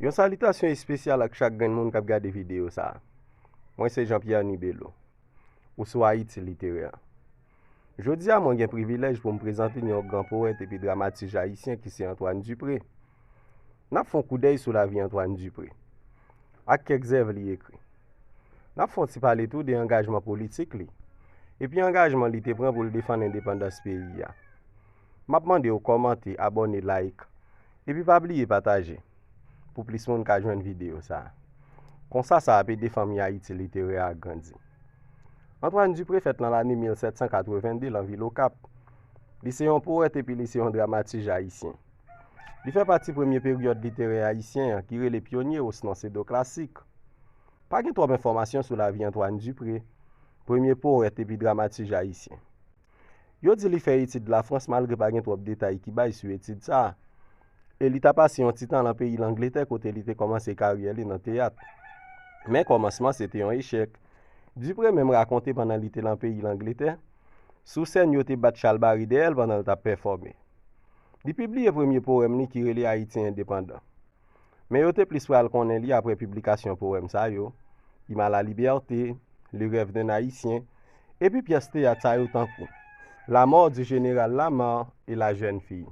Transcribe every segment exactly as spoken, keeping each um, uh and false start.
Yon salitasyon espesyal ak chak grenn moun k ap gade videyo sa a. Mwen se Jean Pierre Nibelo, ou sou Ayiti Literè. Jodi a, mwen gen privilèj pou m prezante n yon gran powèt epi dramatij ayisyen ki se Antoine Dupré. N ap fè yon koudèy sou lavi Antoine Dupré ak kèk zèv li ekri. N ap fè yon ti pale tou de angajman politik li epi angajman li te pran pou l defann endepandans peyi a. M ap mande w kòmante, abòne, like, epi pa bliye pataje pou plis moun ka jwenn videyo sa a. Konsa, sa ap ede fanmi Ayiti Literè a grandi. Antoine Dupré fèt nan lane mil sèt san katreven de nan vil Okap. Li se yon powèt epi li se yon dramatij ayisyen. Li fè pati premye peryòd literè ayisyen an ki rele pyonye osnon sedo klasik. Pa gen twòp enfòmasyon sou lavi Antoine Dupré, premye powèt epi dramatij ayisyen. Yo di li fè etid Lafrans malgre pa gen twòp detay ki bay sou etid sa a. E li ta pase yon ti tan nan peyi Langletè kote li te kòmanse karyè li nan teyat. Men kòmansman se te yon echèk. Dupré menm rakonte pandan li te nan peyi Langletè, sou sèn yo te bat chalbari dèyè l pandan l t ap pèfòme. Li pibliye premye powèm li ki rele Ayiti Endepandan. Men yo te plis pral konnen li apre piblikasyon powèm sa yo, Hymne à la liberté, Le rêve d'un Haïtien, epi pyès teyat sa yo tankou La mort du général Lamarre et La jeune fille.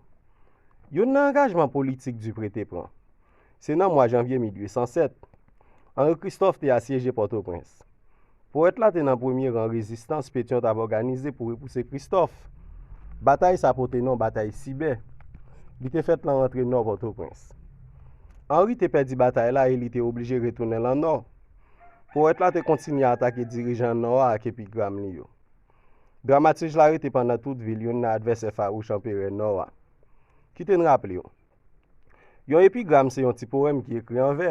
Youn nan angajman politik Dupré te pran, se nan mwa janvye mil uit san sèt, Henri Christophe te asyeje Pòtoprens. Powèt la te nan premye ran rezistans Petyon t ap òganize pou repouse Christophe. Batay sa pote non Batay Sibè. Li te fèt nan rantre nò Pòtoprens. Henri te pèdi batay la e li te oblije retounen lan nò. Powèt la te kontinye atake dirijan nò a ak epigram li yo. Dramatij la rete pandan tout vi l youn nan advèsè fawouch anperè nò a. Kite n raple w, yon epigram se yon ti powèm ki ekri an vè,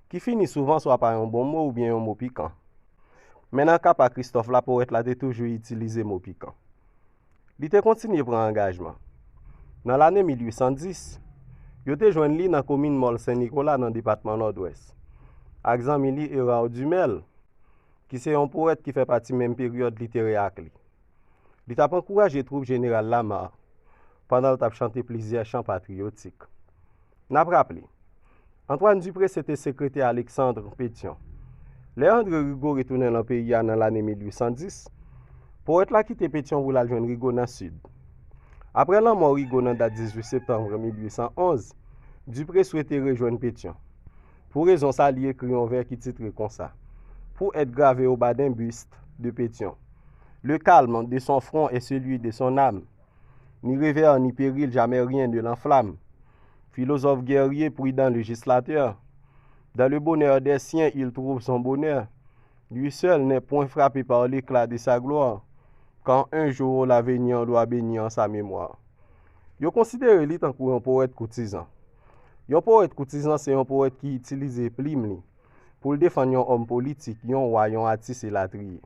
ki fini souvan swa pa yon bon mo oubyen yon mo pikan. Men nan ka pa Christophe la, powèt la te toujou itilize mo pikan. Li te kontinye pran angajman. Nan lane mil uit san dis, yo te jwenn li nan komin Mòl Sen Nikola nan depatman Nòdwès, ak zanmi li Hérard Dumelle, ki se yon powèt ki fè pati menm peryòd literè ak li. Li t ap ankouraje twoup jeneral Lamarre pandan l t ap chante plizyè chan patriyotik. N ap raple, Antoine Dupré se te sekretè Alexandre Pétion. Lè André Rigaud retounen lan peyi a nan lane mil uit san dis, powèt la kite Pétion pou l al jwenn Rigaud nan Sid. Apre lanmò Rigaud nan dat dizuit septanm mil uit san onz, Dupré swete rejwenn Pétion. Pou rezon sa, li ekri yon vè ki titre konsa, Pour être gravé au bas d'un buste de Pétion. Le calme de son front est celui de son âme. Ni revers ni péril, jamais rien ne l'enflamme. Philosophe guerrier, prudent législateur, dans le bonheur des siens, il trouve son bonheur. Lui seul n'est point frappé par l'éclat de sa gloire, quand un jour l'avenir doit bénir sa mémoire. Yo konsidere li tankou yon powèt koutizan. Yon powèt koutizan se yon powèt ki itilize plim li pou l defann yon òm politik, yon wa, yon atis, elatriye.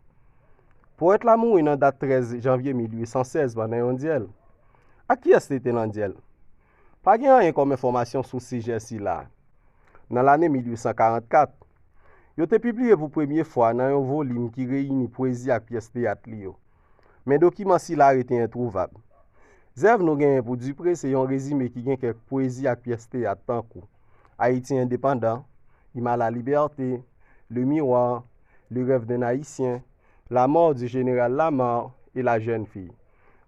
Powèt la mouri nan dat trèz janvye mil uit san sèz pandan yon dyèl. Ak kiyès li te nan dyèl? Pa gen anyen kòm enfòmasyon sou sijè sila. Nan lane mil uit san karannkat, yo te pibliye pou premye fwa nan yon volim ki reyini pwezi ak pyès teyat li yo. Men dokiman sila rete entwouvab. Zèv nou genyen pou Dupré se yon rezime ki gen kèk pwezi ak pyès teyat tankou Ayiti Endepandan, Hymne à la liberté, Le Miroir, Le rêve d'un Haïtien, La mort du général Lamarre et La jeune fille.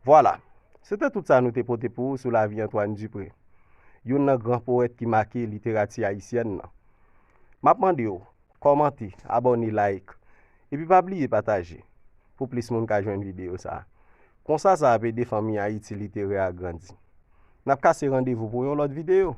Vwala, se te tout sa nou te pote pou ou sou lavi Antoine Dupré, youn nan gran powèt ki make literati ayisyèn nan. M ap mande w, kòmante, abòne, like, epi pa bliye pataje pou plis moun ka jwenn videyo sa a. Konsa, sa ap ede fanmi Ayiti Literè a grandi. N ap kase randevou pou yon lòt videyo.